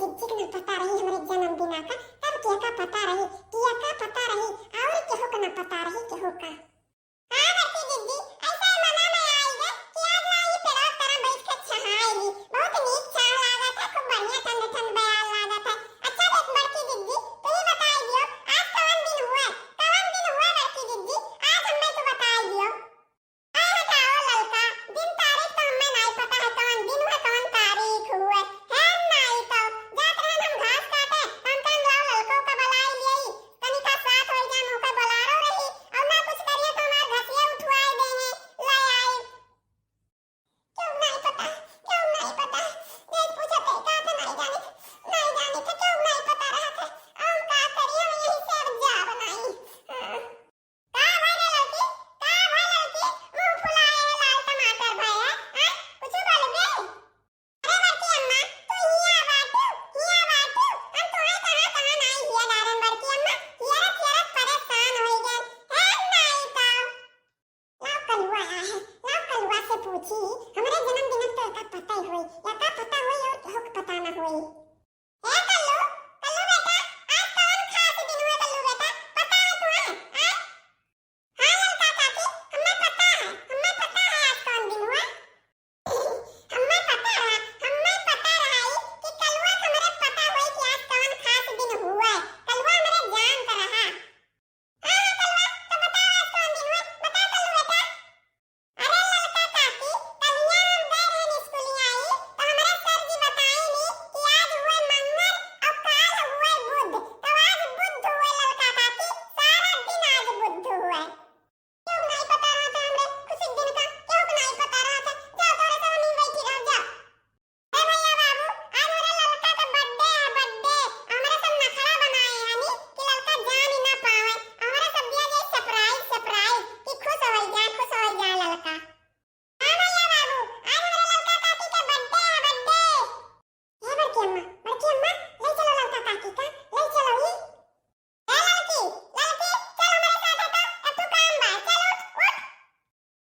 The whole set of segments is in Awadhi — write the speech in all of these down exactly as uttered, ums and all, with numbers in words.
जिज्जी के ना पता रही हमरे जन्मदिना का, तब केका पता रही, केका पता रही, और केहू का ना पता रही, केहू का। हाँ बड़की जिज्जी, ऐसे मना में आई गे कि आज ना ई पेड़वा तरह बैठ के छहाई ली। बहुत नीक छाँव लागत है, खूब बढ़िया ठंड ठंड बयार लागत है। अच्छा देख बड़की जिज्जी, तू ही बताई दियो, आज कौन दिन हुए? कौन दिन हुए बड़की जिज्जी? आज हमें तू बताई दियो। अरे हटाओ ललका, दिन तारीख तो हमें नाई पता है, कौन दिन हुए, कौन तारीख हुए। है नाई तो, जात रहन हम घास काटे, हम कहन लाओ ललको का बुलाई लियई, तनिका साथ होई जान, ओकर बोलारो रही, और ना कुछ करिए तो हमार घसिए उठवाए देंगे, ले आई। क्यों नाई पता, क्यों नाई पता, ये पूछत है का था नाई जानी, नाई जानी था, क्यों नाई पता रहा था, हम का करिए, हम यही से अब जा बनाई। हाँ। का भय रे ललकी? का भय ललकी? मुँह फुलाए है लाल टमाटर भय है, हैं? कुछ बोलबे? अरे बड़की अम्मा, तू हिया बाटू, हिया बाटू। हम तोहे कहाँ, कहाँ नाई हिया डारन बड़की अम्मा। हियरत, हियरत परेशान होई गए। है नाई तो। लाओ कलुआ आया है, लाओ कलुआ से पूछी। हमरे जन्मदिन तो एका पता ही होई, या का पता होई और केहू के पता ना होई। ए कल्लू, कल्लू बेटा, आज कौन खास दिन हुआ कल्लू बेटा? पता है तुम्हें? हैं? हाँ ललका काकी, हमें पता है, हमें पता है आज कौन दिन हुआ। हमें पता है, हमें पता रहा ई कि कलुआ के हमरे पता होई कि आज कौन खास दिन हुआ। कलुआ हमरे जानत रहा। हाँ, हाँ, कलुआ, तो बताओ आज कौन दिन हुआ? बताओ कल्लू बेटा। अरे ललका काकी, कलिया हम गए रहन स्कूलिया आई, तो हमरे सर जी बताई नी कि आज हुए मंगर और काल हुए बुध, तो आज बुध हुए ललका काकी, सारा दिन आज बुध हुए। क्यों नहीं पता रहा था हमरे खुशी दिन का, क्यों नहीं पता रहा था? जाओ तोरे सब नहीं बैठी रह जाओ। ए भैया बाबू, आज हमरे ललका के birthday है, birthday। हमरे सब नखरा बनाए हनी कि ललका जान ही ना पावे। हमरे सब दिया जाए surprise, surprise कि खुश होई जाए, खुश होई जाए ललका। हाँ भैया बाबू, आज हमरे ललका काकी के birthday है, birthday। ए बड़की अम्मा, बड़की अम्मा, ले चलो ललका काकी का, ले चलो ई। ए ललकी, ललकी, चल हमरे साथे तो, अब तू काम बा, चल उठ, उठ।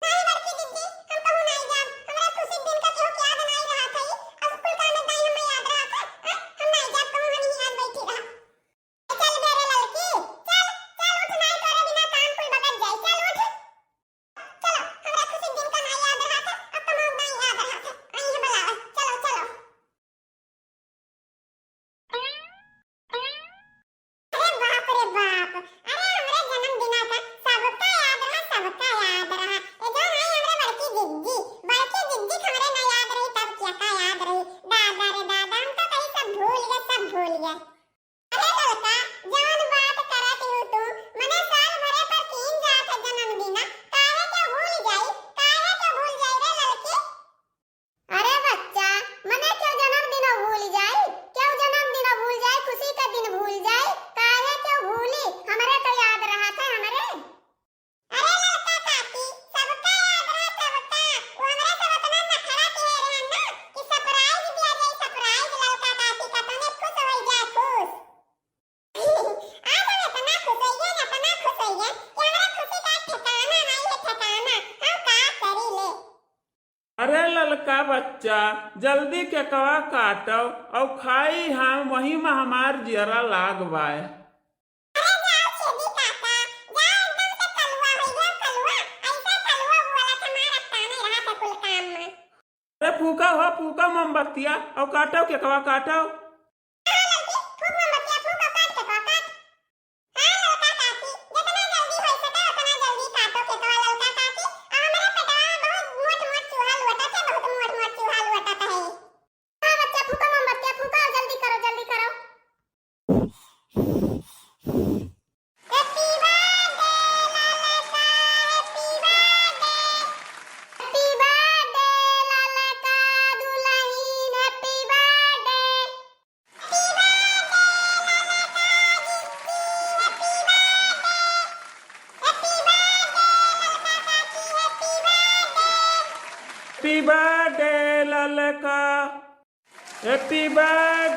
नहीं बड़की दीदी, हम कहूँ नहीं जाब, हमरा खुशी दिन का केहू के याद नहीं रहत है, अब कुल काम दाई हमें याद रहत है, हैं? हम नहीं जाब कहूँ, हम यहीं आज बैठी रहा। चल बे रे ललकी, चल, चल उठ, नहीं तोरे बिना काम कुल बगड़ जाई, चल उठ। चलो, हमरा खुशी दिन का नहीं याद रहत है, अब कमाऊ नहीं याद रहत है, आई है बुलावे, चलो, चलो। अरे बाप रे बाप, अरे हमरे जन्मदिना का सबका याद रहा, सबका याद रहा। ए जौन आई हमरे बड़की जिज्जी, बड़की जिज्जी के हमरे ना याद रही तब केका याद रही। दादा रे दादा, हम तो कहीं सब भूल गए, सब भूल गए। अरे ललका, जौन बात करत हो तू, मने साल भरे पर तीन जात है जन्मदिना, काहे के भूल जाई, काहे के भूल जाई रे ललकी? अरे बच्चा, मने क्यों जन्मदिन भूल जाई? क्यों जन्मदिन भूल जाई? खुशी का दिन भूल जाई? काहे क्यों भूली? हमरे तो याद रहत है, हमरे। अरे ललका काकी, सबका याद रहा, सबका। वो हमरे सब इतना नखरा किहे रहन ना कि surprise दिया जाई, surprise। ललका काकी का तने खुश होई जा, खुश। आज हम इतना खुश होइए, इतना खुश होइए कि हमरे खुशी का ठिकाना नहीं है, ठिकाना। हम का करी ले? अरे ललका बच्चा, जल्दी केकवा काटो और खाई हम, वही में हमार जियरा लाग बाय। अरे जाओ छेदी काका, जाओ एकदम से कलुआ हो गया, कलुआ। ऐसे कलुआ बोला था, मार अटकाने रहा था कुल काम में। अरे फूका हो, फूका मोमबत्तिया और काटो केकवा, काटो। हाँ ललकी, फूक मोमबत्तिया, फूक और काट केकवा, काट। हाँ ललका काकी, जितना जल्दी हो सके उतना जल्दी काटो केकवा ललका काकी। आ हमरे पेटवा में बहुत मोट मोट चूहा लोटत है, बहुत मोट मोट चूहा लोटत है। हाँ बच्चा, फूको मोमबत्तियाँ, फूको, जल्दी करो, जल्दी करो। Happy birthday ललका, happy birthday। Happy birthday ललका दुलहिन, happy birthday। Happy birthday ललका जिज्जी, happy birthday। Happy birthday ललका काकी, happy birthday। Happy birthday ललका। Happy birthday।